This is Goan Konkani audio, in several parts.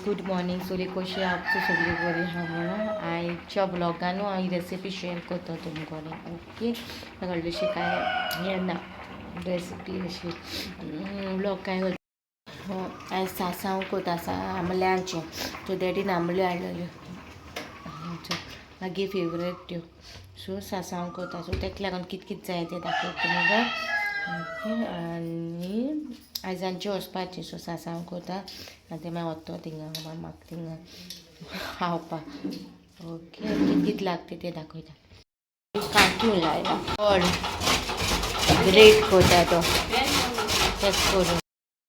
गुड मॉर्निंग सगळी कशी आहात सगळी बरी आहा म्हणून आयच्या ब्लॉगान हांव ही रेसिपी शेअर करता तुमकां. ओके, म्हाका व्हडलीशी काय हें ना रेसिपी अशी ब्लॉग काय. आयज सासांव कोता आसा आमल्यांचें. सो डॅडीन आंबल्यो हाडलेल्यो, मागीर फेवरेट त्यो. सो सासांव कोता, सो ताका लागून कितें कितें जाय तें दाखयता तुमकां. ओके, आनी आयज आमचें वचपाचें, सो सासांव कोता आनी तें मागीर वतो थिंगा मामाक थिंगा खावपाक. ओके, कितें कितें लागता तें दाखयता. कांतून लायला, गोड ग्रेट कोता तो तेच करून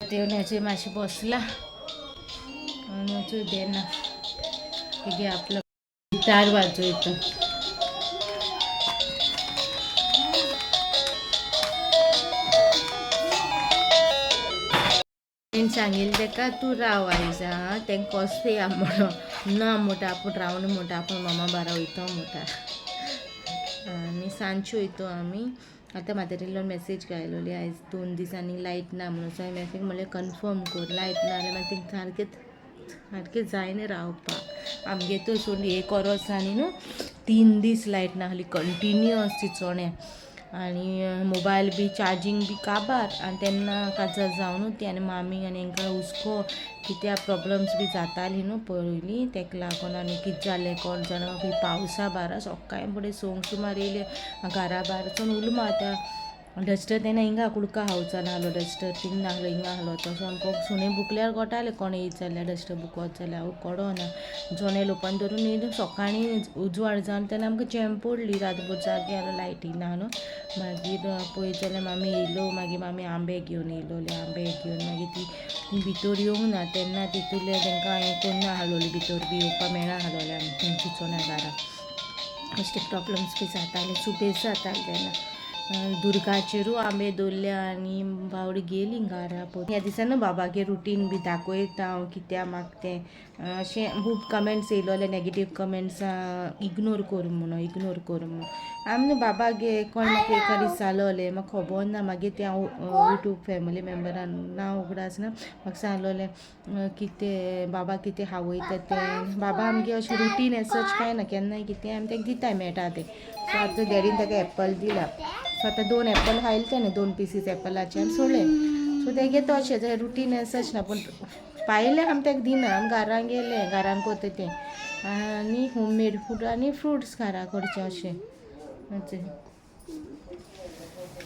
देवण्याचे मातशें बसला आनी वचूं देना कितें आपलो गिटार वाजयता. तेणें सांगिल्लें ताका तूं राव आयज आं, तांकां कसलें या म्हणून ना म्हणटा, आपूण रावन म्हणटा, आपूण मामा बारा वयतो म्हणटा आनी सांजचे वयतो आमी. आतां म्हातारेलो मॅसेज घायलोली, आयज 2 दिसांनी लायट ना म्हणून. सो हांवें मॅसेज म्हणलें कन्फर्म कर, लायट ना जाल्यार मागीर तांकां सारकें सारकें जायना रावपाक. आमगे तर सोड एक वरोस आनी न्हू 3 दीस लायट नासली कंटिन्युअस चिंचोण्या, आनी मोबायल बी चार्जींग बी काबार. आनी तेन्ना काजार जावन ती आनी मामी आनी हांकां हुस्को कित्याक प्रॉब्लम्स बी जाताली न्हू पयलीं, ताका लागून. आनी कितें जालें कोण जाणा, पावसा बारा सकाळीं फुडें 6 सुमार येयले घरा भायर उलो मारता. डस्टर तेन्ना हिंगा कुडका हावचा नासलो, डस्टर थिंग नासलो, हिंगा आहलो. तसो आमकां सुणें बुकल्यार कोटालें, कोण येयत जाल्यार डस्टर बुकत जाल्यार हांव कोडोना जनेल ओपन धरून येयलें. सकाळीं उजवाड जावन तेन्ना आमकां चेम पडली, रातभर जागे आसलो, लायटी ना न्हू. मागीर पळयत जाल्यार मामी येयलो, मागीर मामी आंबे घेवन येयलोले. आंबे घेवन मागीर ती भितर येवंक ना तेन्ना तितूंतलें तांकां हें करून आहलोली, भितर बी येवपाक मेळना आहलोलें आमकां चिंचोण्या घरा. अशे प्रॉब्लम्स बी जाताले, सुबेज जाताले तेन्ना. दुर्गाचेरूय आंबे दवरले आनी बावडी गेली घरा. ह्या दिसांनी बाबागे रुटीन बी दाखयता हांव, कित्याक म्हाका तें अशें खूब कमेंट्स येयलोले, नेगेटीव कमेंट्स, इग्नोर कर म्हणून, इग्नोर कर म्हणून. आमी न्हू बाबागे कोण म्हाका एका दीस सांगलोलें, म्हाका खबर ना. मागीर तें हांव यूट्यूब फॅमिली मेम्बरान नांव उगडास ना, म्हाका सांगलोलें कितें बाबा कितें खावयता तें. बाबा आमगे अशें रुटीन एज सच कांय ना, केन्नाय कितें आमी ताका दिताय मेळटा तें. सो आतां डॅडीन ताका एप्पल दिला, सो आतां 2 एप्पल खायले तेणें, 2 पिसीस एप्पलाचे आनी सोडले. सो तेगे तो अशें रुटीन एज सच ना, पूण पायलें आमी ताका दिना, आमी घरान गेले, घरान करता तें आनी होममेड फूड आनी फ्रुट्स घरा करचें अशें.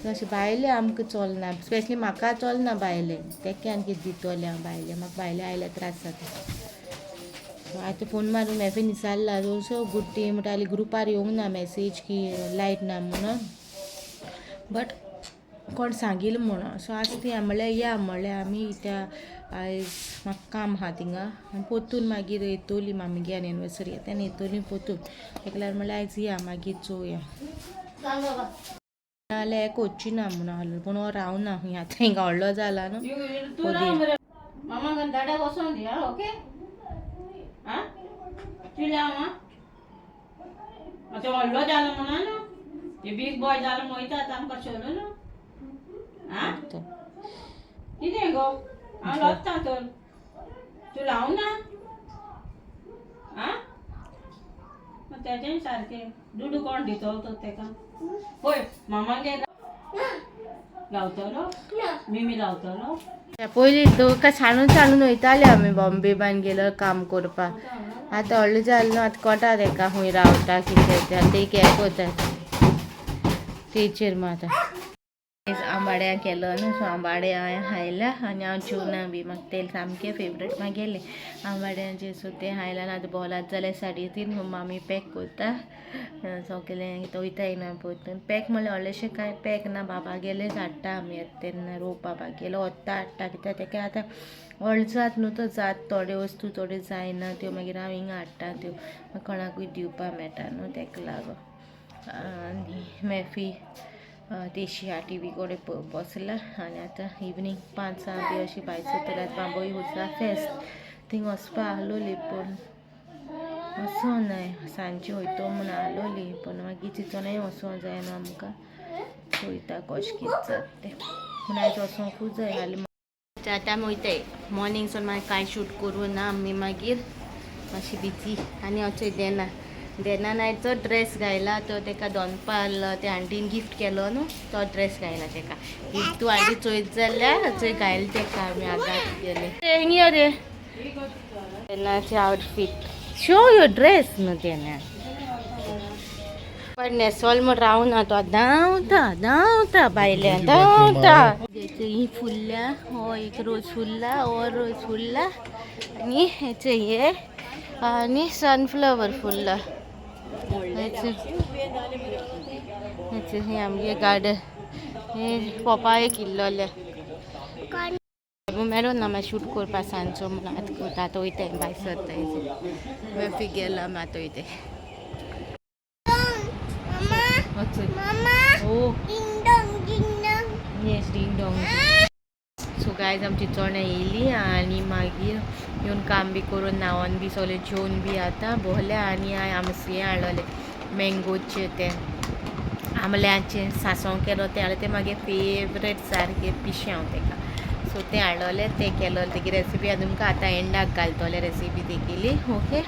अशें भायलें आमकां चलना, स्पेशली म्हाका चलना भायलें, तेका आनी कितें दितलें हांव भायलें, म्हाका भायलें आयल्यार त्रास जाता. आतां फोन मारून मॅफी निसारला सो गुड टी म्हणटा, ग्रुपार येवंक ना मॅसेज की लायट ना म्हणून, बट कोण सांगील म्हणून. सो आज ती म्हणल्यार या म्हणल्यार आमी त्या आयज म्हाका काम आहा थिंगा आनी पोतून मागीर येतोली मामीगे आनी एनिवर्सरी तेन्ना येतोली पोतून, ताका लागून म्हणल्यार आयज या मागीर चोवया. नाल्यार वच्ची ना म्हणून आहलो, पूण हो रावना खंय आतां, हिंगा व्हडलो जाला न्हू. तूं राव मरे मामा दाडा वचोन दी. आं, ओके, आं, तुला हांव आतां व्हडलो जालो म्हणून न्हू, हे बीग बॉय जालो म्हूण वयता आतां आमकां सोडून. आं, कितें गो, हांव लजता तर, तूं लावना आं. तेजें सारकें दुडू कोण दितलो तर तेका? पळय मामागेर लावतलो, मिमी लावतलो. पयलीं तुका सांडून सांडून वयताले आमी बॉम्बे बान गेलो काम करपाक. आतां व्हडलें जालें न्हू, आतां कोटा तेका खंय रावता कितें तें, आतां एक हें करता तेचेर. मात आतां आंबाड्या केलो न्हू, सो आंबाडे हांवें खायल्या आनी हांव जेवना बी, म्हाका तें सामकें फेवरेट म्हागेलें आंबाड्यांचें. सो तें खायलां. आतां बोलात जाल्यार 3:30, मामी पॅक करता सगळें, वयता येना पोरतून. पॅक म्हणल्यार व्हडलेशें कांय पॅक ना, बाबा गेलेच हाडटा आमी येता तेन्ना, रोवपा बागेलो वता हाडटा, कित्याक तेका आतां व्हडलो जात न्हू तो जात, थोड्यो वस्तू थोड्यो जायना त्यो मागीर हांव हिंगा हाडटा, त्यो कोणाकूय दिवपा मेळटा न्हू तेका लागून. आनी मॅफी तेशी टीवी कडेन बसला. आनी आतां इवनींग 5 बी अशी भायर सरतले. आतां बांबोळी हुसरा फेस्त थिंग वचपा आहलोली, पूण वचों नाय, सांजची वयतो म्हूण आहलोली, पूण मागीर चिंचोणेय वचों जाय न्हू आमकां. पळयता कशें कितें जाता तें, पूण आयज वचोंकूच जाय हालीं. आतां आमी वयताय मॉर्निंग सोन मागीर कांय शूट करूं ना आमी मागीर मातशी बिजी. आनी वचय देना देना नायचो ड्रेस घायला तो तेका दोनपार ते आंटीन गिफ्ट केलो न्हू तो ड्रेस घायला तेका. If तूं आंटी चोयत जाल्यार चोय घायल तेका आमी आगात गेले. हिंग यो रे तेन्नाचे आउटफीट शो your dress न्हू तेन्ना. पण नेसोल म्हण रावना तो धांवता धांवता भायल्यान धांवता. ही फुल्ल्या हो एक रोज फुल्ला हो रोज फुल्ला आनी हेचे हे आनी सनफ्लावर फुल्ला. हेचे हे आमगे गार्डन हे पोपाये किल्लोले मेळून ना मागीर शूट करपा सांजचो म्हणून आतां करता. आतां वयताय भायर सरताय मेफी गेला आमी आतां वयताय. Oh yes ding dong. So guys आमची चोण्या येयली आनी मागीर येवन काम बी करून न्हांवन बी सगळें जेवन बी आतां बोहले. आनी हांवें आमसये हाडलेले मँगोचे ते आमल्याचें सांसव केलो तें हाडलें. तें मागीर फेवरेट सारकें पिशें हांव तेका. सो तें हाडलेलें तें केलो तेगी रेसिपी हांव तुमकां आतां एंडाक घालतलें रेसिपी तेगेली. ओके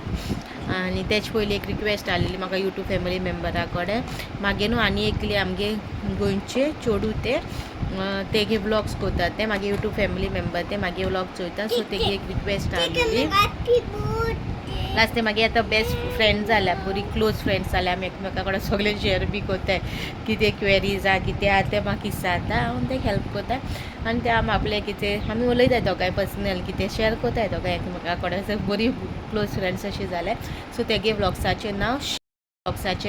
आनी तेच पयलीं एक रिक्वेस्ट आसलेली म्हाका यूट्यूब फॅमिली मेम्बरा कडेन. मागीर न्हू आनी एकली आमगे गोंयचे चेडूं तें तेगे व्लॉग्स करता तें मागीर यूट्यूब फॅमिली मेम्बर तें मागीर व्लॉग चोयता. सो तेगी एक रिक्वेस्ट आसलेली. प्लस ते मागीर आतां बेस्ट फ्रेंड जाल्या बरी क्लोज फ्रेंड्स जाल्या. आमी एकमेका कडेन सगळें शेअर बी करताय कितें क्वेरीज आहा कितें आहा तें म्हाका विचारता हांव तें हेल्प करता. आनी ते आमी आपलें कितें आमी उलयताय दोगांय पर्सनल कितें शेअर करताय दोगांय एकमेका कडेन. बरी क्लोज फ्रेंड्स अशी जाल्या. सो तेगे व्लॉग्साचें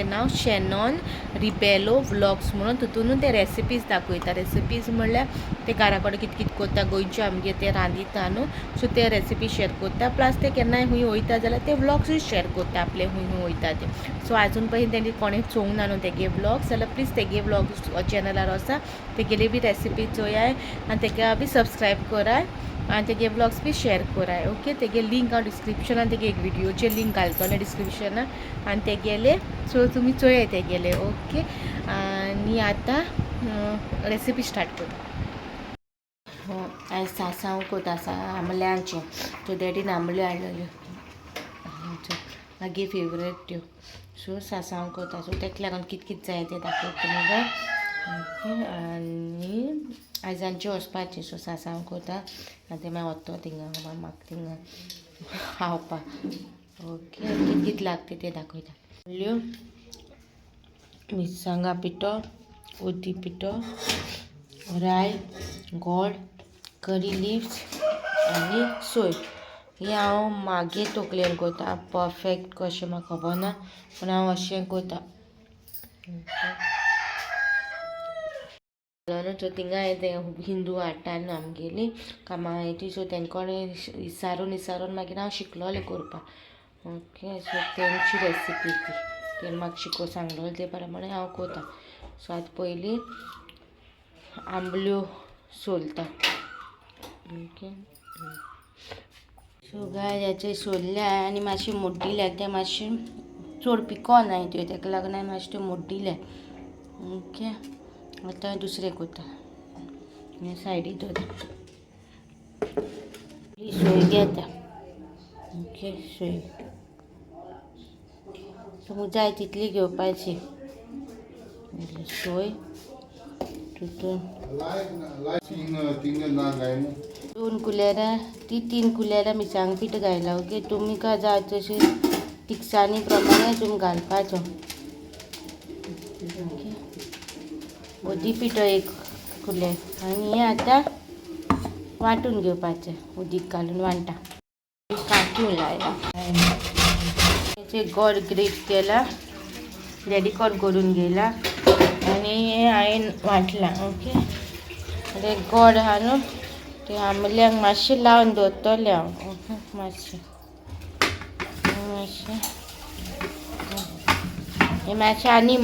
नांव शेनॉन रिबेलो व्लॉग्स म्हणून. तितूनूय ते रेसिपीज दाखयता. रेसिपीज म्हणल्यार ते घरा कडेन कितें कितें करता गोंयचे आमगे ते रांदिता न्हू. सो ते रेसिपी शेअर करता. प्लस ते केन्नाय खूंय वयता जाल्यार ते व्लॉग्सूय शेअर करता आपले खूंय खूंय वयता ते. सो आजून पर्यंत तेणी कोणें चोवंक ना न्हू तेगे व्लॉग्स जाल्यार प्लीज तेगे व्लॉग्स चॅनलार वचा तेगेली बी रेसिपी चोयाय आनी तेका बी सबस्क्रायब कराय आनी तेगे व्लॉग्स बी शेअर कराय. ओके तेगे लिंक हांव डिस्क्रिप्शनान तेगे एक व्हिडियोचे लिंक घालतलें डिस्क्रिप्शनान आनी तेगेले सो तुमी चोयाय तेगेले. ओके आनी आतां रेसिपी स्टार्ट करता. आयज सासांव कोता आसा आमल्यांचें. सो डॅडीन आंबल्यो हाडलेल्यो मागीर फेवरेट त्यो. सो सासांव कोता. सो तेका लागून कितें कितें जाय तें दाखयता तुमकां. ओके आनी आयज सांजचें वचपाचें. सो सासांव कोता आनी तें मागीर वतो थिंगा मामाक थिंगा खावपाक. ओके कितें कितें लागता तें दाखयता. आंबल्यो मिरसांगा पिठो ओदी पिठो राय गोड करी लिव्स आनी सोय. हें हांव मागीर तकलेन करता परफेक्ट कशें म्हाका खबर ना पूण हांव अशें करता. सो थिंगा हांवें हिंदू हाडटा न्हू आमगेली कामां ती. सो तेंचे कडेन विचारून विचारून मागीर हांव शिकलोलें करपाक. ओके सो तेंची रेसिपी ती तेणें म्हाका शिकोवंक सांगलेलें ते प्रमाणे हांव करता. सो आतां पयलीं आंबल्यो सोलता. ओके सो गायज हाचे सोल्ल्या आनी मातशें मोड्डिल्या ते मातशें चड पिकोना नाय त्यो तेका लागून हांवें मातशें त्यो मोड्डिल्या. ओके आतां दुसरें करता हे सायडीक दवरता. सोय घेता. ओके सोय तुमकां जाय तितली घेवपाची सोय तितून 2 कुलेरां ती 3 कुलेरां मिरसांग पीठ घायला. ओके तुमकां जाय तशें तिखसाणी प्रमाणे तुमी घालपाचो. ओके ओदी पिठो 1 कुलेर आनी हें आतां वांटून घेवपाचें उदीक घालून वांट्टा. काजू लायला हेचे गोड ग्रेट केला रेडीकॉर्न करून घेयला आनी हें हांवें वांटलां. ओके ते गोड आहा न्हू ते आंबल्यांक मातशें लावन दवरतलें हांव. ओके मातशें मातशें हे मातशें आनी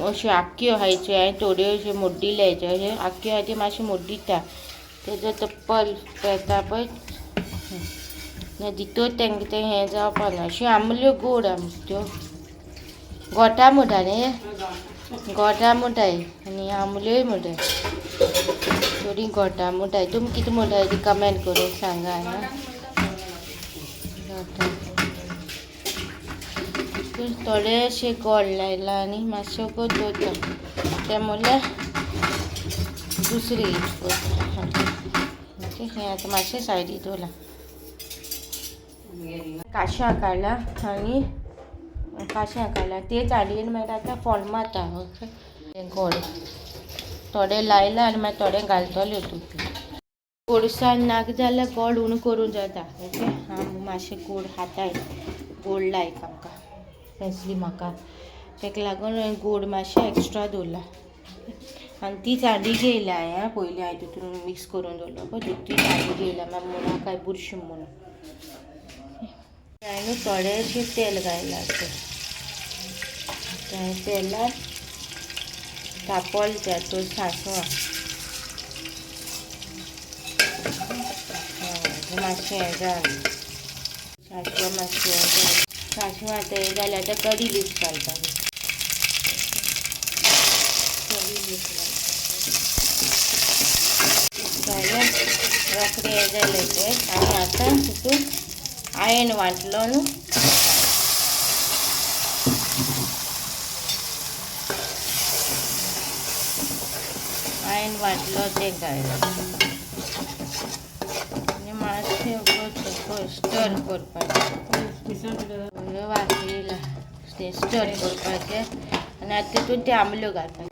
अश्यो आख्यो आहाय हांवें थोड्यो अश्यो मोड्डिले अशें आख्यो आहा त्यो मातश्यो मोड्डिता तेजो तो पल्प येता पळय तितूर तेंकां तें हें जावपा ना. अश्यो आंबल्यो गोड त्यो गोठा म्हणटा न्ही गोठा म्हणटाय आनी आंबल्योय म्हणटाय. थोडी गोठां म्हणटाय. तुमी कितें म्हणटाय ती कमेंट करून सांगा. गोठां थोडेशें गोड लायलां आनी मातशें दवरता. तें म्हणल्यार दुसरी करता. ओके, हें आतां मातशें सायडी दवरलां. काश्यां काडला आनी काश्यां काडला तेच हाडयेन मागीर आतां फोण मारता. ओके, तें गोड थोडें लायलां आनी मागीर थोडें घालतलें तितून. गोडसाण नाका जाल्यार गोड उणें करूंक जाता. ओके, हांव मातशें गोड खाताय, गोड लायक आमकां स्पेशली म्हाका, ताका लागून हांवें गोड मातशें एक्स्ट्रा दवरलां. आनी तीच हांडी घेयल्या हांवें. पयलीं हांवें तितून मिक्स करून दवरलो पळय, तीच हांडी घेयल्या मागीर मुळां काय बुरशी म्हणून. हांवें थोडेशें तेल घायलां. तें तेलान तापोल तें सांसवां मातशें हें जालें, सांसवां मातशें हें जालें. सांसवां आतां हें जालें. आतां कडी लिव्स घालपाक, कडी लिव्स घालें, रोखडें हें जालें तें. आनी आतां तितून आयण वांटलो न्हू, आयण वांटलो तें घायलां आनी मातशें स्टर करपाचें. वास येयला, तें स्टर करपाचें आनी आतां तितून ते आंबल्यो घालपाच्यो.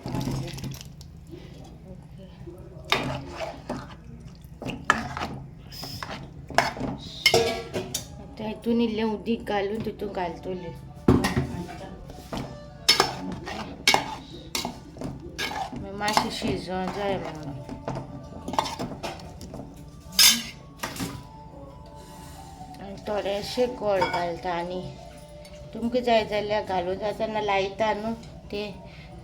आतां हितून इल्लें उदीक घालून तितून घालतलें. मातशें शिजोवंक जाय म्हणून. आनी थोडेशें गोड घालता. आनी तुमकां जाय जाल्यार घालूं जाता, ना लायता न्हू तें,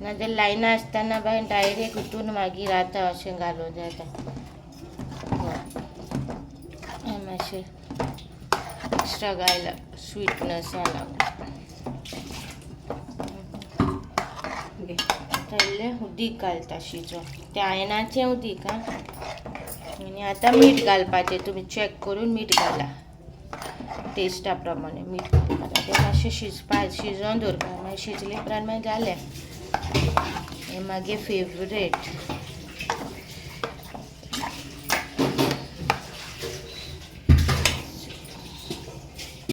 नाजाल्यार लायना आसतना बाय डायरेक्ट हितून मागीर आतां अशें घालूं जाता. मातशें एक्स्ट्रा घायला स्वीटनसा लागून. आतां इल्लें उदीक घालता शिजोवंक, तें आयणाचें उदीक. आं, आनी आतां मीठ घालपाचें, तुमी चॅक करून मीठ घाला, टेस्टा प्रमाणे मीठ घालपाचें. तें मातशें शिजपा शिजोवन दवरपा, मागीर शिजले उपरांत मागीर जालें. हें मागीर फेवरेट.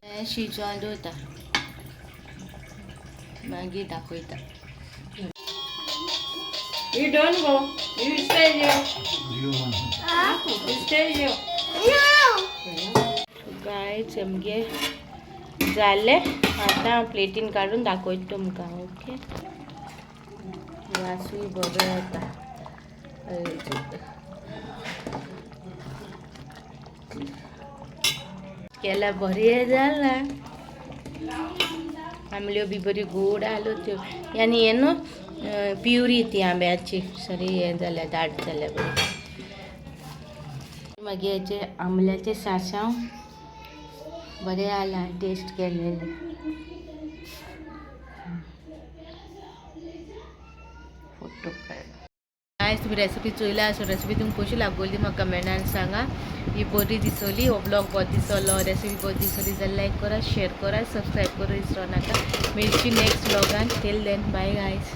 हें शिजोवन दवरता, मागीर दाखयता. You don't go. You stay here. You stay here. Guys, आमगे जालें. आतां हांव प्लेटीन काडून दाखयता तुमकां. ओके, वासूय बरो येता. केल्यार बरें जालां. आंबल्यो बी बऱ्यो गोड आसल्यो त्यो. आनी हें न्हू प्युरी ती आंब्याची सरी हें जाल्या, दाट जाल्या बरी. मागीर हेचे आंबल्याचे सांसव बरें आलां टेस्ट केलेलें. फोटो काड. आयज तुमी रेसिपी चोयला, सो रेसिपी तुमकां कशी लागोली म्हाका कमेंटान सांगा. ही बरी दिसली, हो ब्लॉग बरो दिसलो, रेसिपी बरी दिसली जाल्यार लायक करा, शेअर करा, सबस्क्रायब करूं विसरो नाका. मेळची next ब्लॉगान. Till then bye guys.